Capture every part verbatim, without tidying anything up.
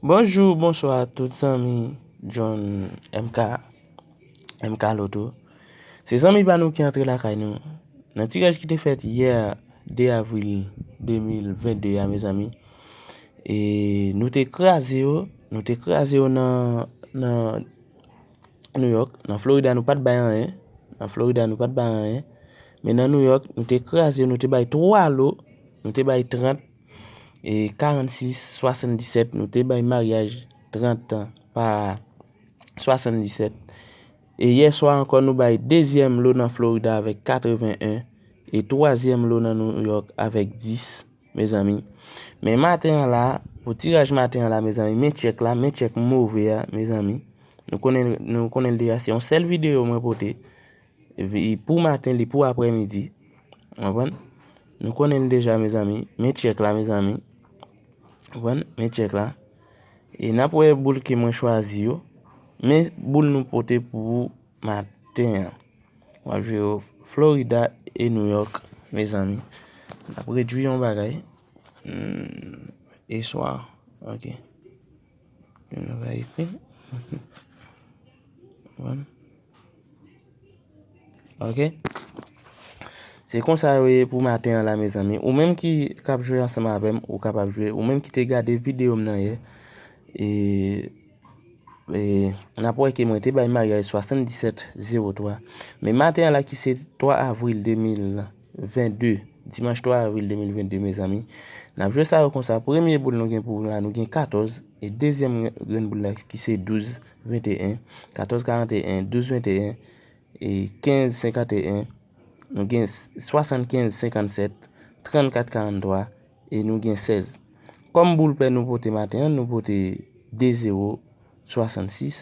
Bonjou, bonswa tout zanmi John M K, M K Loto. Se zanmi pa nou ki antre lakay nou. Nan tiraj ki te fèt yè, de avril de mil venn de a, mezanmi. E nou te kraze yo, nou te kraze yo nan, nan New York. Nan Florida, nou pa t bay anyen. Nan Florida, nou pa t bay anyen. Men nan New York, nou te kraze yo, nou te bay twa lo, nou te bay trant, e karannsis, swasanndisèt, nou te bay maryaj trant an pa swasanndisèt. E yè swa ankò, nou bay dezyèm lo nan Florida avèk katreven en, e twazyèm lo nan New York avèk dis, mezanmi. Men maten an la, pou tiraj maten an la, mezanmi, men tchèk la, men tchèk move a, mezanmi. Nou konnen, nou konnen l deja, se yon sèl videyo mwen pote. Epi pou maten, li pou aprèmidi. Konprann? Nou konnen l deja, mezanmi. Men tchèk la, mezanmi. Konprann? Men tchèk la. E n ap wè boul ke mwen chwazi yo. Men boul nou pote pou maten an. W ap jwe yo Florida e New York, mezanmi. N ap redui yon bagay. Hmm, e swa. Ok. Yon bagay ekri. Konprann? Ok. Se konsa yo ye pou maten an la, mezanmi. Ou menm ki k ap jwe ansanm avè m, ou kapab jwe. Ou menm ki te gade videyo m nan yè, e, e, n ap wè ke mwen te bay maryaj swasanndisèt zewo twa. Men maten an la ki se twa avril de mil venn de, dimanch twa avril de mil venn de, mezanmi. N ap jwe sa yo konsa. Premye boul nou gen pou la, nou gen katòz. E dezyèm grenn boul la ki se douz venteyen, katòz karanteyen, douz venteyen, e kenz senkanteyen, nou gen swasannkenz senkannsèt, trannkat karanntwa, e nou gen sèz. Kòm boul pè nou pote maten an, nou pote de zewo swasannsis.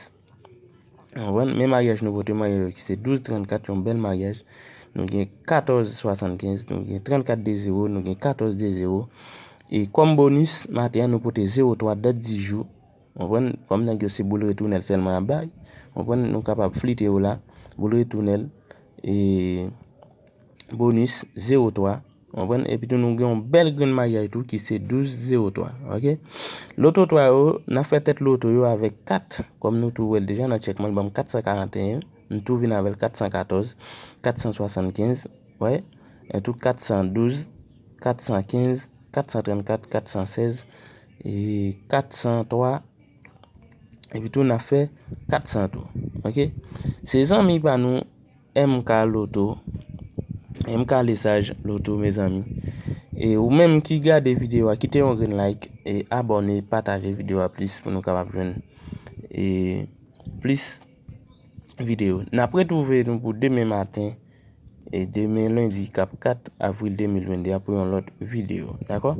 Konprann? Men maryaj nou pote, maryaj ki se douz trannkat, yon bèl maryaj. Nou gen katòz swasannkenz, nou gen trannkat de zewo, nou gen katòz de zewo. E kòm bonis, maten an nou pote zewo twa, dat di jou. Konprann? Kòm nèg yo se boul retounèl sèlman y ap bay. Konprann? Nou kapab flite yo la. Boul retounèl, e bonis zewo twa. Konprann? Epi tou nou gen yon bèl grenn maryaj tou ki se douz zewo twa. Ok? Loto twa yo, n ap fè tèt loto yo avèk kat. Kòm nou tou wè l deja nan tchèk mwen, l ban m kat san karanteyen. M tou vin avè l kat san katòz, kat san swasannkenz. Wè? E tou kat san douz, kat san kenz, kat san trannkat, kat san sèz, e kat san twa. Epi tou n ap fè kat san tou. Ok? Se zanmi pa nou M K Loto. M K Lesage Loto, mezanmi. E ou menm ki gade videyo a, kite yon grenn like, e abòne, pataje videyo a plis pou nou kapab jwenn, e, plis videyo. N ap retwouve nou pou demen maten, e demen lendi k ap kat avril de mil venn de a pou yon lòt videyo. Dakò?